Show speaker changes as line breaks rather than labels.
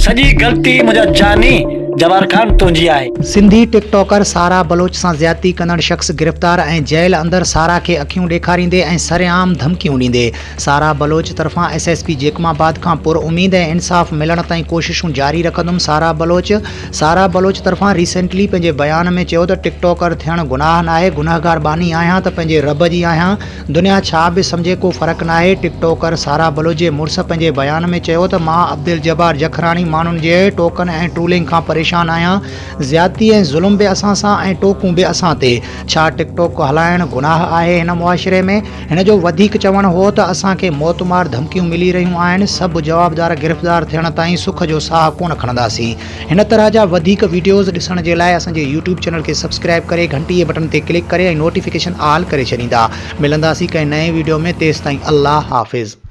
سڄي غلطي منهنجا جاني جبار خان تنهنجي آهي.
سنڌي ٽڪ ٽاڪر سارا بلوچ سان زيادتي ڪندڙ شخص گرفتار ۽ جيل اندر سارا کي اکيون ڏيکاريندي ۽ سرعام ڌمڪيون ڏيندي سارا بلوچ طرفان S S P Jacobabad کان پر اميد ۽ انصاف ملڻ تائين ڪوششون جاري رکندم سارا بلوچ سارا بلوچ طرفان ريسينٽلي پنهنجي بيان ۾ چيو ته ٽڪ ٽاڪر ٿيڻ گناهه ناهي گنهگار ٻانهي آهيان ته پنهنجي رب جي آهيان دنيا ڇا به سمجهي ڪو فرق ناهي، ٽڪ ٽاڪر سارا بلوچ جي مڙس پنهنجي بيان ۾ چيو ته مان عبدالجبار جکراڻي ماڻهن جي ٽوڪن ۽ ٽرولنگ کان پريشان آهيان، زيادتي ۽ ظلم به اسان سان ۽ ٽوڪون به اسان تي، ڇا ٽڪ ٽاڪ هلائڻ گناهه آهي هن معاشري ۾؟ هن جو وڌيڪ چوڻ هو ته اسان کي موتمار ڌمڪيون ملي رهيون آهن، سڀ جوابدار گرفتار ٿيڻ تائين سک جو ساهه ڪونه کڻنداسين. هن طرح جا وڌيڪ ويڊيوز ڏسڻ جي لاء اسان جي يوٽيوب چينل کي سبسڪرائيب ڪري گهنٽي جي بٽڻ تي ڪلڪ ڪري ۽ نوٽيفڪيشن آل ڪري ڇڏيندا. ملنداسين ڪنهن نئين ويڊيو ۾ تيستائين الله حافظ.